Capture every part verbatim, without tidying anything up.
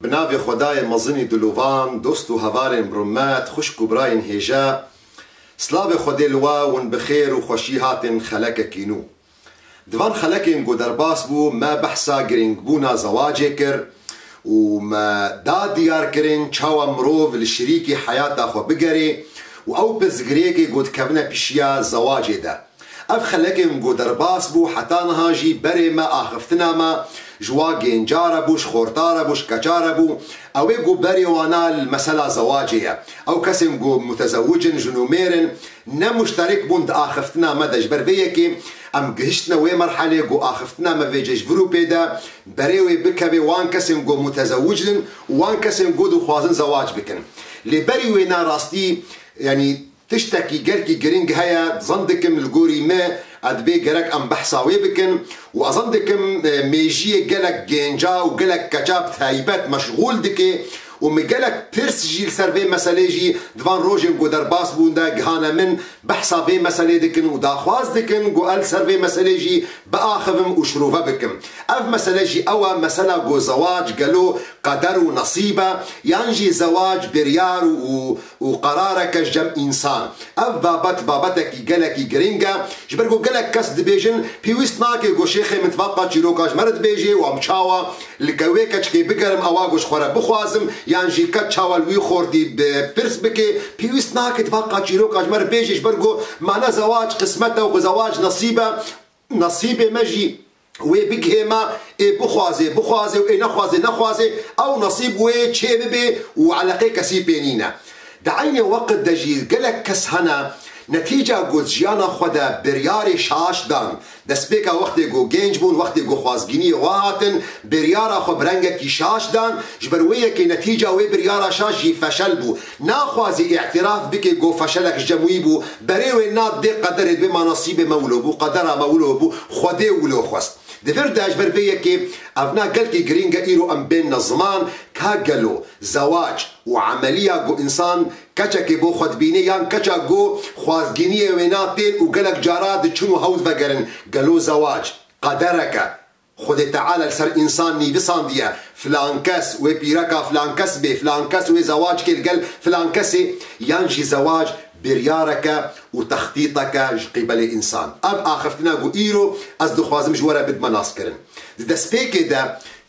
Bi navê Xwedayê mezinî dilovan, dost û hevalên bi rûmet, xwişk û birayên hêja, slavê Xwedê li we, hûn bi xêr û xweşî hatin xelekekî nû. Di van xelekên ku derbas bû, me behsa girîngbûna zewacê kir û me da diyarkirin çawa mirov li şirîkî heyata xwe bigerê û ew pirsgirêkê ku dikevine pişiya zewacê de. Ev xelekên ku derbas bû, heta niha jî berê me, axiftina me ji wa gênca re bû, ji xorta re bû, ji keça re bû. Ew ê ku berê wana li mesela zewacê ye. Ew kesên ku mutezewwic in, jin û mêr in, ne muşterik bûn di axiftina me de. Ji ber vê yekê em gihiştine wê merhelê ku axiftina me vêce ji vir û pê de berê wê bikeve wan kesên ku mutezewwic in û wan kesên ku dixwazin zewac bikin. Lê berî wêna rastî, yanî, tiştekî gelkî giring heye, zan dikim li gorî me, e, dibê gerek em behsa wê bikin û ez zan dikim, e, mêjiyê gelek gênca û gelek keça bi taybet meşxûl dike û min gelek pirs jî li ser vê meselê jî di van rojên ku derbas bûn de gihane min, behsa vê meselê dikin û daxwaz dikin ku ez li ser vê meselê jî biaxivim û şirove bikim. Ev mesele jî ew e, mesela ku zewac gelo qeder û nesîb e, yan jî zewac biryar û û qerareke ji cem însan. Ev babet, babetekî gelekî giring e. Ji ber ku gelek kes dibêjin, pêwîst nake ku şêxê min tivaqa çîroka ji me re dibêje û em çawa li ke wê keçikê bigerim, ewa ku ji xwe re bixwazim, yan jî ke çawa li wî xortî bi pirs bike, pêwîst nake tivaqa çîroka ji me re bêje, ji ber ku mane zewac qismet e û zewac nesîb e. Nesîbê me jî wê bigihê me, ê bixwaze, bixwaze û ê nexwaze, nexwaze, ew nesîb wê çê bibe û eleqê kesî pê nîne. Di eynê weqt de jî gelek kes hene, netîca ku di jiyana xwe de biryarê şaş dan. Destpêka wextê ku genc bûn, wextê ku xwazgîniyê wa hatin, biryara xwe bi rengekî şaş dan, ji ber wê yekê netîca wê biryara şaş jî feşel bû. Naxwazî îtiraf bike ku feşelek ji cem wî bû, berê wê na dê qederê bê ma nasîbê me wilo bû, qedera me wilo bû, Xwedê wilo xwest. Di vir de ji ber vê yekê ev na gelkî giring e îro em bênne ziman ka gelo zewac û emeliya ku însan keçekê bo xwe dibîne yan keça ku xwazgîniyê wê na tên û gelek cara diçin û hewl vegerin, gelo zewac qederek e. Xwedê Teala li ser însan nîvisandiye, filan kes, wê pîreka filan kes bê, filan kes wê zewac kê li gel filan kesê, yan jî zewac biryareke û textîteke ji qîbelê însan. Ev axiftina ku îro ez dixwazim ji we re bidme naskirin. Di destpêkê de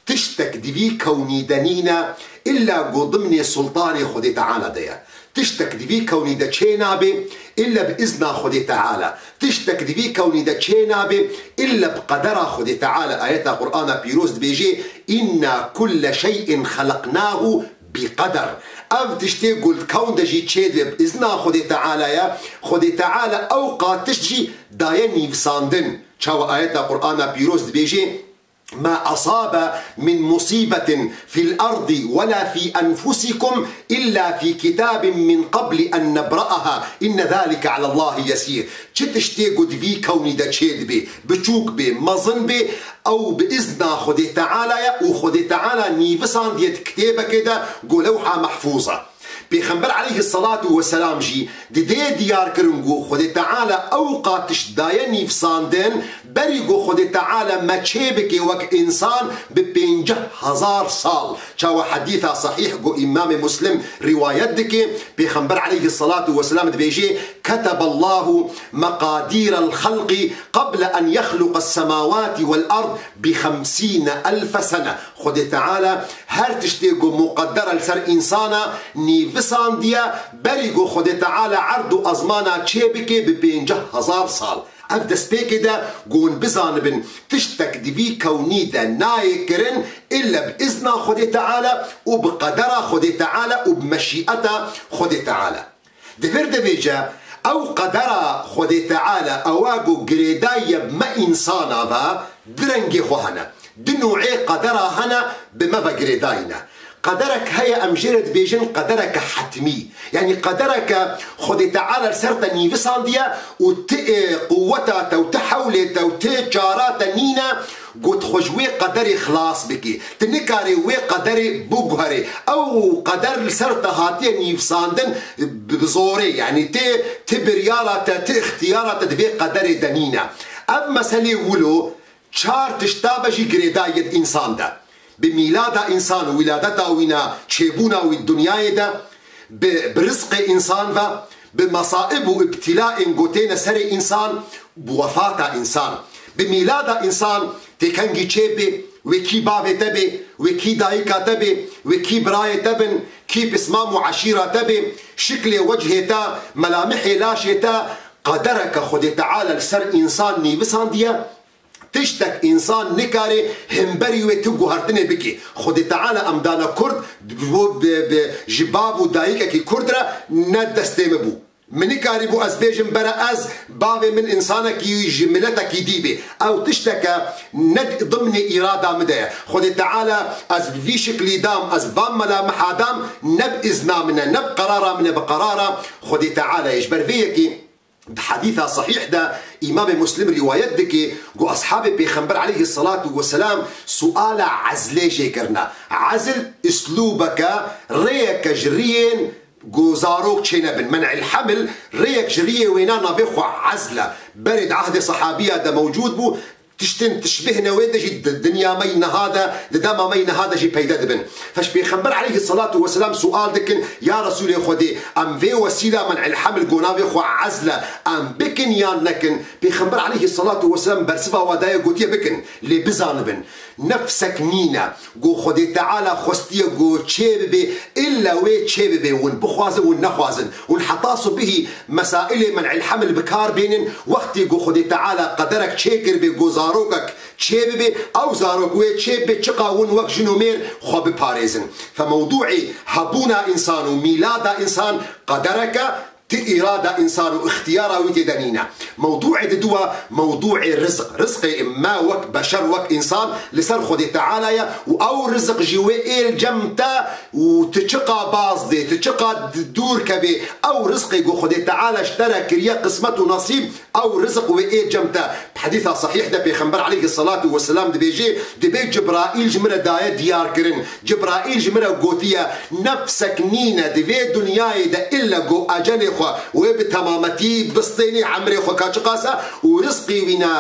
tiştek di vî kewnî de nîne, illa ku dimnê sultanê Xwedê Teala de ye. Tiştek di vî kewnî de çê nabe, illa bi izna Xwedê Teala. Tiştek di vî kewnî de çê nabe, illa bi qedera Xwedê Teala. Ayeta Qur'ana pîroz dibêje, "Inna kulle şey'in xelaqnahu bi qeder." Ev tiştê ku li kewn de jî çê dibe bi izna Xwedê Teala ye. Xwedê Teala ew qatiş jî daye nîvisandin. Çawa ayeta Qur'ana pîroz dibêje, "Ma asabe min musibetin fil ardi ve la fi enfusikum illa fi kitabin min qabli en nebra'aha inne zalike alallahi yesîr." Çi tiştê ku di vî kewnî de çê dibe, biçûk bê, mezin bê, ew bi izna Xwedê Teala ye û Xwedê Teala nîvisandiye di kitêbekê de ku lewha mehfûz e. Pêxember aleyhisselatu vesselam jî di dê diyar kirin ku Xwedê Teala ew qatiş daye nîvsandin, berî ku Xwedê Teala me çê bike wek însan bi pênceh hezar sal. Çawa hedîsa sahîh ku Îmamê Muslim rîwayet dike, Pêxember aleyhisselatu vesselam dibêje, "Keteballahu meqadîrel xelqi qable en yexluqes semawati vel ard bi xemsîne elfe sene." Xwedê Teala her tiştê ku muqedder e li ser însana nîvisandiye, berî ku Xwedê Teala erd û ezmana çê bike bi pênceh hezar sal. Ev destpêkê de ku hûn bizanibin, tiştek di vî kewnî de nayê kirin, illa bi izna Xwedê Teala û bi qedera Xwedê Teala û bi meşîeta Xwedê Teala. Di vir de vêce, ew qedera Xwedê Teala ewa ku girêdayî ye bi me însana ve, di rengê xwe hene. Du nû'ê qedera hene bi me ve girêdayî ne. Qederek heye em jê re dibêjin qedereke hetmî. Yanî qedereke Xwedê Teala li ser te nîvisandiye û ti, e, quweta te û ti hewlê te û ti çara te nîne, ku tu xwe ji wê qederê xilas bikî. Tu nikarê wê qederê biguherê. Ew qeder li ser te hatiye nîvisandin bi, bi zorê. Yanî ti, ti biryara te, ti îxtiyara te di vê qederê de nîne. Ev meselê wilo çar tişta ve jî girêdayî ye di însan de. Bi mîlada însan û wîladeta wî ne, çêbûna wî di dinyayê de, bi, bi rizqê însan ve, bi mesaib û îbtîlaên ku têne serê însan, bi wefata însan. Bi mîlada însan tê kengî çêbê, wê kî bavê te bê, wê kî dayika te bê, wê kî birayê te bin, kî pismam û eşîra te bê, şiklê wecihê te, melamihê laşê te, qedereke Xwedê Teala li ser însan nîvisandiye. Tiştek însan nikare hemberî wê tu guhertinê bike. Xwedê Teala em dane kurd, bi, bi, bi, ji bav û dayikekî kurd re ne destê min bû. Min nikarîbû ez bêjim bere ez, bavê min însanekî ji miletekî dî bê. Ew tişteke ne dimnê îrada min de ye. Xwedê Teala ez bi vî şiklî dam, ez van melamiha dam, ne bi îzna min e, ne bi qerara min e, bi qerara Xwedê Teala ye. Ji ber vê yekê Di hedîsa sehîh de Îmamê Muslim rîwayet dike, ku Eshabê Pêxember aleyhisselatu vesselam suala ezlê jê kirine. Ezl, uslûbeke, rêyeke ji riyên ku zarok çênebin. Men'il heml, rêyek ji riyê wêna navê xwe ezl e. Berê di ehdê sehabiya de mewcûd bû, Tiştên tişbihne wê de jî di dinya me yî niha de, di dema me yî niha de jî peyde dibin. Fe ji Pêxember aleyhisselatu vesselam sual dikin, ya Resûlê Xwedê, em vê wesîla men'il heml ku navê xwe ezl e, em bikin yan nekin? Pêxember aleyhisselatu vesselam bersiva wa daye, gotiye bikin, lê bizanibin, nefsek nîne ku Xwedê Teala xwestiye ku çê bibe, illa wê çê bibe, hûn bixwazin, hûn nexwazin. Hûn heta sibihî mesailê men'il heml bi kar bênin, wextê ku Xwedê Teala qederek çêkiribe ku zarokek çê bibe, ew zarok wê çê bibe, çiqa hûn wek jin û mêr xwe biparêzin. Fe mewdûê hebûna însan û mîlada însan qedereke, ti îrada însan û îxtiyara wî tê de nîne. Mewdûê diduwa, mewdûê rizq. Rizqê me wek beşer, wek însan li ser Xwedê Teala ye û ew rizq jî wê ê li cem te û tu çiqa baz dê, tu çiqa d-, dûr kevê, ew rizqê ku Xwedê Teala ji te re kiriye qismet û nesîb, ew rizq wê ê cem te. Bi hedîsa sehîh de Pêxember aleyhisselatu vesselam dibêje, dibê Cibraîl ji min re daye diyar kirin. Cibraîl ji min re gotiye, nefsek nîne di vê dinyayê de illa ku ecelê xwe wê bi temametî bistênê, emrê xwe ka çiqas e û rizqî wî ne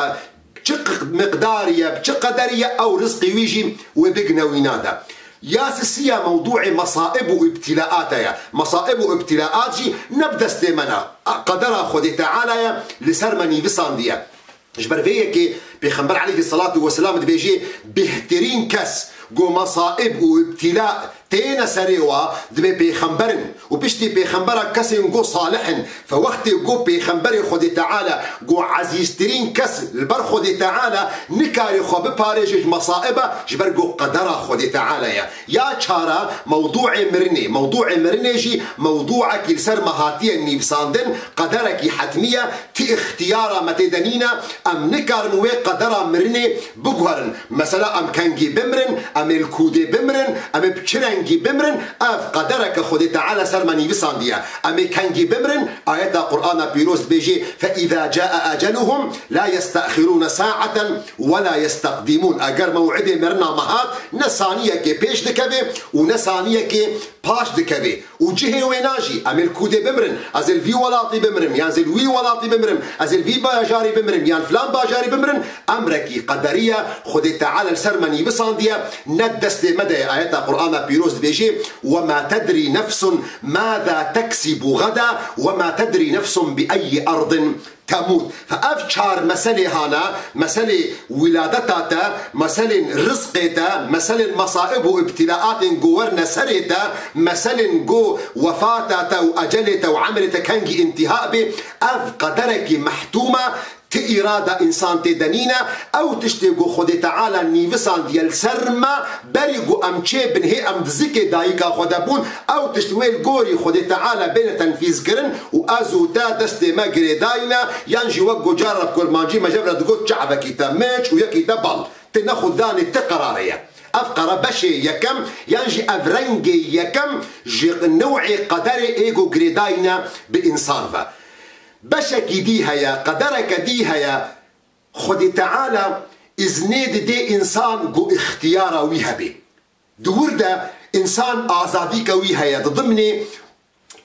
çi q-, miqdarî ye, bi çi qederî ye, ew rizqî wî jî wê bigine wîna de. Ya sisiya mewdûê mesaib û îbtîlaat e ye. Mesaib û îbtîlaat jî ne bi destê me ne. Qedera Xwedê Teala ye, li ser me nîvisandiye. Ji ber vê yekê Pêxember aleyhisselatu vesselam dibêje, bêhtirîn kes ku mesaib û îbtîla têne serê wa, dibê pêxember in. Û piştî pêxembera kesên ku salih in. Fe wextê ku pêxemberê Xwedê Teala, ku ezîztirîn kes li ber Xwedê Teala nikare xwe biparêje ji mesaiba, ji ber ku qedera Xwedê Teala ye. Ya çara, mewdûê mirinê. Mewdûê mirinê jî mewdûekî li ser me hatiye nîvisandin, qederekî hetmî ye, ti îxtiyara me tê de nîne, em nikarin wê qedera mirinê biguherin. Mesela em kengî bimirin, em ê li kûdê bimirin, em ê bi çi rengî bimirin, ev qedereke Xwedê Teala ser me nîvisandiye. Em ê kengî bimirin, ayeta Qur'ana pîroz dibêjê, فإذا جاء أجلهم لا يستأخرون ساعة ولا يستقدمون. Eger mew'idê mirina me hat, ne saniyekê pêş dikeve û ne saniyekê paş dikeve. Û cihê wêna jî, em ê li kûdê bimirin, ez ê li vî welatî bimirim, yan ez ê li wî welatî bimirim, ez ê li vî bajarî bimirim, yan filan bajarî bimirim, emrekî qederî ye, Xwedê Teala li ser me nîvisandiye, ne destê me de ye. Ayeta Qur'ana pîroz dibêje, وما تدري نفس ماذا تكسب غدا وما تدري نفس بأي أرض تموت. Fe ev çar meselê hana, meselê wîladeta te, meselên rizqê te, meselên mesaib û îbtîlaatên ku werine serê te, meselên ku wefata te û ecelê te û emrê te kengî întiha bê, ev qederekî mehtûm e, ti îrada însan tê de nîne, ew tiştê ku Xwedê Teala nîvisandiye li ser me, Berî ku em çê bin hê em di zikê dayika xwe de bûn, ew tişt wê li gorî Xwedê Teala bêne tenfîz kirin û ez û te destê me girêdayî ne, yan jî wek ku cara bi kurmancî me jev re digot, çavekî te miç û yekî te bal. Ti ne xwedanê ti qerarê ye. Ev qera beşê yekem, yan jî ev rengê yekem ji new'ê qederê ê ku girêdayî ne bi însan ve. Beşekî dî heye, qedereke dî heye, Xwedê Teala îznê didê însan ku îxtiyara wî hebe. Di wir de însan azadîke wî heye, di dimnê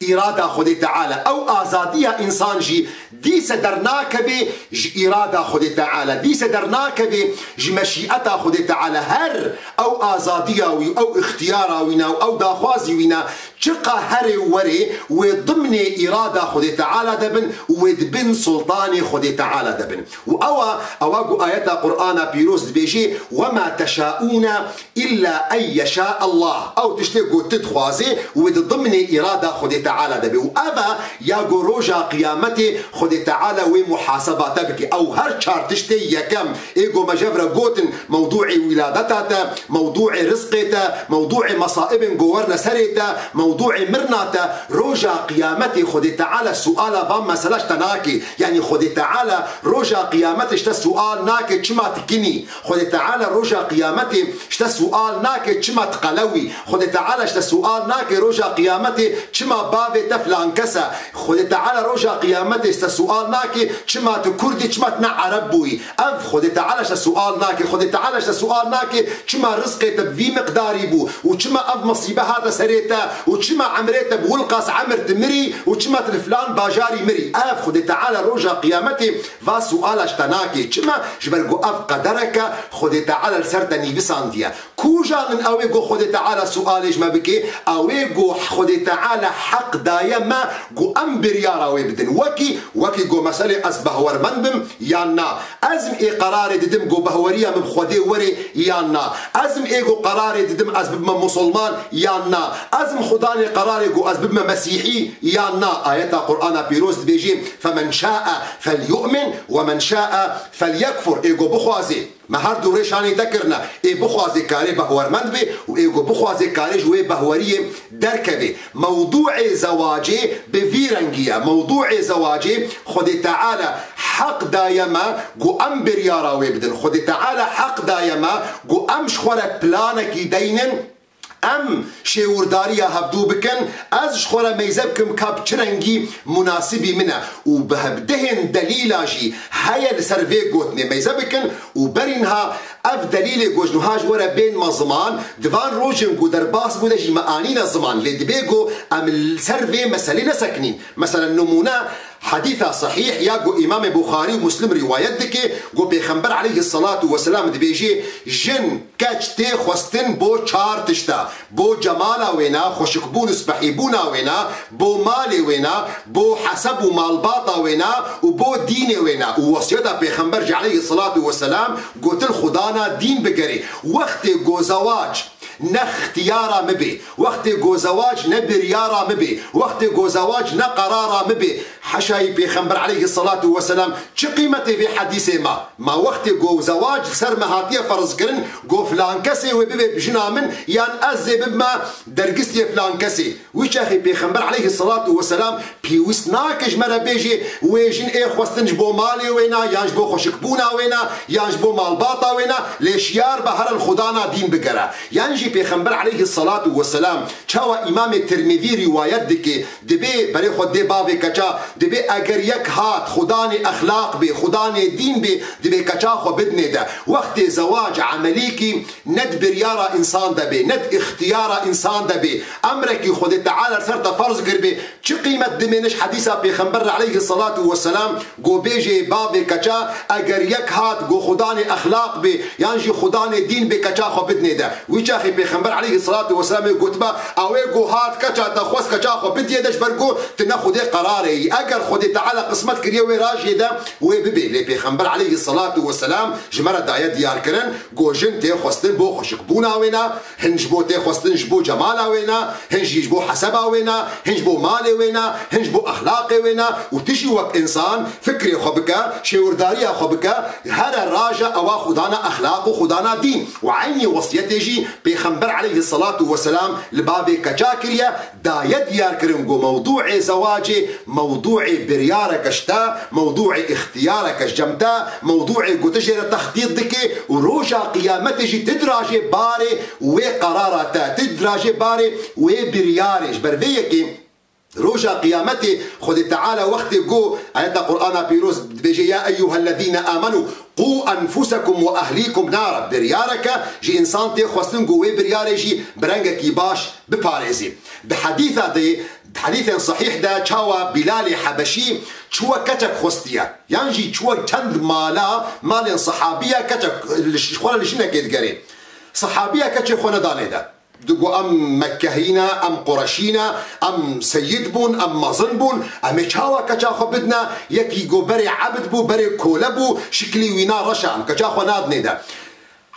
îrada Xwedê Teala. Ew azadiya însan jî dîse dernakeve ji îrada Xwedê Teala, dîse dernakeve ji meşîeta Xwedê Teala. Her ew azadiya wî, ew îxtiyara wî ne, ew daxwazî wî ne, çiqa herê û werê, wê dimnê îrada Xwedê Teala de bin û wê di bin sultanê Xwedê Teala de bin. Û ewa, ewa ku ayeta Qur'ana pîroz dibêjê, "Wema teşaûne illa en yeşâ Allah." Ew tiştê ku tu dixwazê, wê di dimnê îrada Xwedê Teala de be. Û eva ya ku roja qiyametê Xwedê Teala wê muhaseba te bike. Ew her çar tiştê yekem, ê ku me jev re gotin, mewdûê wîladeta te, mewdûê rizqê te, mewdûê mesaibên ku werine serê te, mewdûê mirina te, roja qiyametê Xwedê Teala suala van mesela ji te nake. Yanî Xwedê Teala roja qiyametê ji te sual nake çima tu kinî. Xwedê Teala roja qiyametê ji te sual nake çima tu qelew î. Xwedê Teala ji te sual nake roja qiyametê çima bavê te filan kes e. Xwedê Teala roja qiyametê ji te sual nake çima tu kurd î, çima tu ne ereb bûyî. Ev Xwedê Teala ji te sual nake. Xwedê Teala ji te sual nake çima rizqê te bi vî miqdarî bû û çima ev misîbe hate serê te û çima emrê te bi wilqas emir tu mirî û çima tu li filan bajarî mirî. Ev Xwedê Teala roja qiyametê va suala ji te nake. Çima? Ji ber ku ev qedereke Xwedê Teala li ser te nîvisandiye. Kûjan in ew ê ku Xwedê Teala sualê ji me bike? Ew ê ku Xwedê Teala heq daye me ku em biryara wê bidin. Wekî, wekî ku meselê ez behwermend bim yan na. Ez im ê qerarê didim ku behweriya min bi Xwedê were yan na. Ez im ê ku qerarê didim ez bibime musulman yan na. Ez im xudanê qerarê ku ez bibime mesîhî yan na. Ayeta Qur'ana pîroz dibêjê, "Femen şa'e felyu'min we men şa'e felyekfur." Ê ku bixwazê, me her du rêşanê te kirine. Ê bixwazê karê behwermend bê û ê ku bixwazê karê ji wê behweriyê derkevê. Mewdûê zewacê bi vî rengî ye. Mewdûê zewacê Xwedê Teala heq daye me ku em biryara wê bidin. Xwedê Teala heq daye me ku em ji xwe re planekî deynin, em şêwirdariya hevdû bikin, ez ji xwe re meyze bikim ka bi çi rengî munasibî min e. Û bi hevdehên delîla jî heye li ser vê gotinê meyze bikin û berî niha ev delîlê ku ji niha ji we re bênme ziman, di van rojên ku derbas bû de jî me anîne ziman. Lê dibê ku em li ser vê meselê nesekinîn. Meselen, nimûne, hedîsa sehîh ya ku Îmamê Buxarî û Muslim rîwayet dike, ku Pêxember aleyhisselatu vesselam dibêjê, jin, keç tê xwestin bo çar tişta, bo cemala wêna, xweşikbûn û spehîbûna wêna, bo malê wêna, bo heseb û malbata wêna û bo dînê wêna. Û wesiyeta Pêxember jî aleyhisselatu vesselam gotin, xudana dîn bigerê. Wextê ku zewac ne xtiyara min bê, wextê ku zewac ne biryara min bê, wextê ku zewac ne qerara min bê, heşayî Pêxember aleyhisselatu vesselam çi qîmetê vê hedîsê ma? Ma wextê ku zewac ser me hatiye ferzkirin, ku filan kesê wê bibe jina min, yan ez zê bibime dergistiyê filan kesê. Wî çaxê Pêxember aleyhisselatu vesselam pêwîst nake ji me re bêjê, wê jin ê xwestin ji bo malê wêna, yan ji bo xweşikbûna wêna, yan ji bo malbata wêna, lê şiyar be here li xudana dîn bigere. Yan jî Pêxember aleyhisselatu vesselam, çawa Îmamê Tirmidî rîwayet dike, dibê berê xwe dê bavê keça, dibê eger yek hat xudanê exlaq bê, xudanê dîn bê, dibê keça xwe bidinê de. Wextê zewac emelîkî ne di biryara însan de bê, ne di îxtiyara însan de bê, emrekî Xwedê Teala li ser te ferz kiribê, çi qîmet dimêne ji hedîsa Pêxember re aleyhisselatu vesselam, ku bêjê bavê keça, eger yek hat ku xudanê exlaq bê, yan jî xudanê dîn bê, keça xwe bidinê de. Wî çaxê Pêxember aleyhisselatu vesselam ê gotiba, ew ê ku hat keça te xwest keça xwe bidiyê de, ji ber ku tu ne Xwedê qerarê yî. Eger Xwedê Teala qismet kiriye wê rajê de, wê bibê. Lê Pêxember aleyhisselatu vesselam ji me re daye diyarkirin, ku jin tê xwestin bo xweşikbûna wêna, hin ji bo tê xwestin ji bo cemala wêna, hin jî ji bo heseba wêna, hin ji bo malê wêna, hin ji bo exlaqê wêna û tu jî wek însan fikrê xwe bike, şêwirdariya xwe bike, here raje ewa xudana exlaq û xudana dîn. Û eynî wesiyetê jî Pêxember aleyhisselatu vesselam li bavê keça kiriye, daye diyar kirin ku mewdûê zewacê mewdûê biryareke ji te, mewdûê îxtiyareke ji cem te, mewdûê ku tu jê re textît dikê û roja qiyametê jî tu dirajê barê wê qerara te, tu dirajê barê wê biryarê. Ji ber vê yekê roja qiyametê Xwedê Teala wextê ku ayeta Qur'ana pîroz dibêje, "Ya eyyuhellezîne amenu qû enfusekum ve ehlîkum nara." Biryareke ji însan tê xwestin ku wê biryarê jî bi rengekî baş biparêzî. Di hedîsa de Di hedîsên sehîh de çawa Bîlalê Hebeşî çûye keçek xwestiye, yan jî çûye çend mala, malên sehabiya keçek li ş-, xwe re li jinekê digerê. Sehabiya keçê xwe nedanê de. Digo, em Mekkehî ne, em Qureşî ne, em seyîd bûn, em mezin bûn, em ê çawa keça xwe bidine, yekî go berê ebd bû, berê kole bû, şiklî wî na reş e, em keça xwe nadinê de.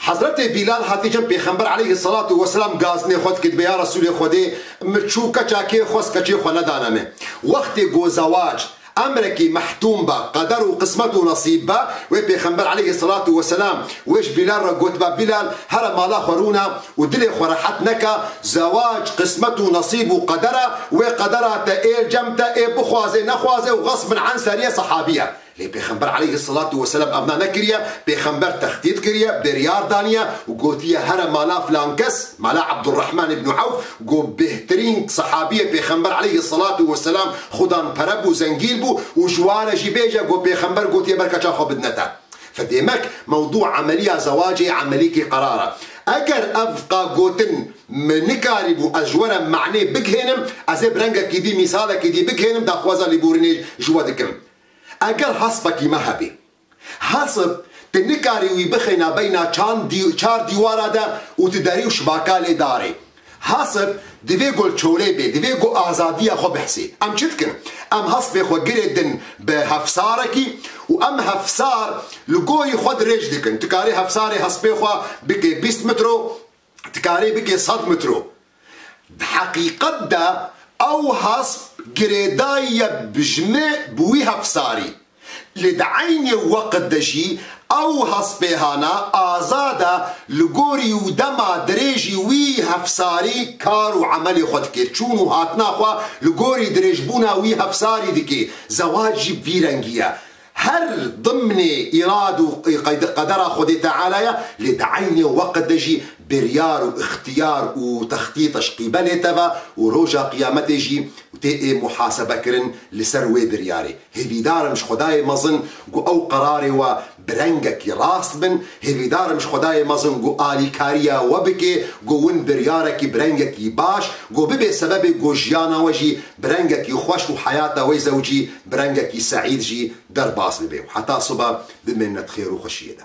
Hezretê Bîlal hatî cem Pêxember aleyhisselatu vesselam gazinê xwe dikir, dibe ya Resûlê Xwedê, min çû keça kê xwest, keçê xwe nedane min. Wextê go zewac emrekî mehtûm be, qeder û qismet û nesîb be, wê Pêxember aleyhisselatu vesselam wê ji Bîlal re gotibe, Bîlal, here mala xwe rûne û dilê xwe rehet neke, zewac qismet û nesîb û qeder e, wê qedera te ê cem te ê bixwaze nexwaze û xesbin an seriyê sehabî ye. Lê Pêxember aleyhisselatu vesselam evna nekiriye, Pêxember textît kiriye, biryar daniye û gotiye, here mala filan kes, mala Abdurrahman ibn Awf, go bêhtirîn sehabiyê Pêxember aleyhisselatu vesselam xudan pere bû, zengîn bû û ji ware jî bêje, go Pêxember gotiye ber keça xwe bidine te. Fe demek mewdû emeliya zewacê emelîkî qerar e. Eger ev qa gotin min nikarîbû ez ji we re manê bigihênim, ez ê bi rengekî dî, mîsalekî dî bigihênim, daxwaza lêborînê ji we dikim. Eger hespekî me hebê, hesp tu nikarî wî bixîna beyna çand dî-, çar dîwara de û tu derî û şibaka lê darê. Hesp divê go li çolê bê, divê go azadiya xwe bihsê. Em çi dikin? Em hespê xwe girê din bi hefsarekî û em hefsar li gorî xwe dirêj dikin. Tu karê hefsarê hespê xwe bikê bîst metro, tu karê bikê sed metro. Di heqîqet de ew hesp girêdayî ye bi ji me, bi wî hefsarî. Lê di eynê weqt de jî ew hespêhana azad e, li gorî û dema dirêjî wî hefsarî kar û emelê xwe dike. Çûn û hatina xwe li gorî dirêjbûna wî hefsarî dike. Zewac jî bi vî rengî ye. Her dimnê îrad û qeyd-, qedera Xwedê Teala ye, lê di eynê weqt de jî biryar û ixtiyar û textît e ji qîbelê te ve û roja qiyametê jî tê ê muhasebekirin li ser wê biryarê. Hêvîdar im ji Xwedayê mezin ku ew qerarê we bi rengekî rast bin, hêvîdar im ji Xwedayê mezin ku alîkariya we bike, ku win biryarekî bi rengekî baş, ku bibe sebebê ku jiyana we jî bi rengekî xweş û heyata we zewcî bi rengekî seîd jî derbas bibe. Û heta siba bimêne di xêr û xweşiyê de.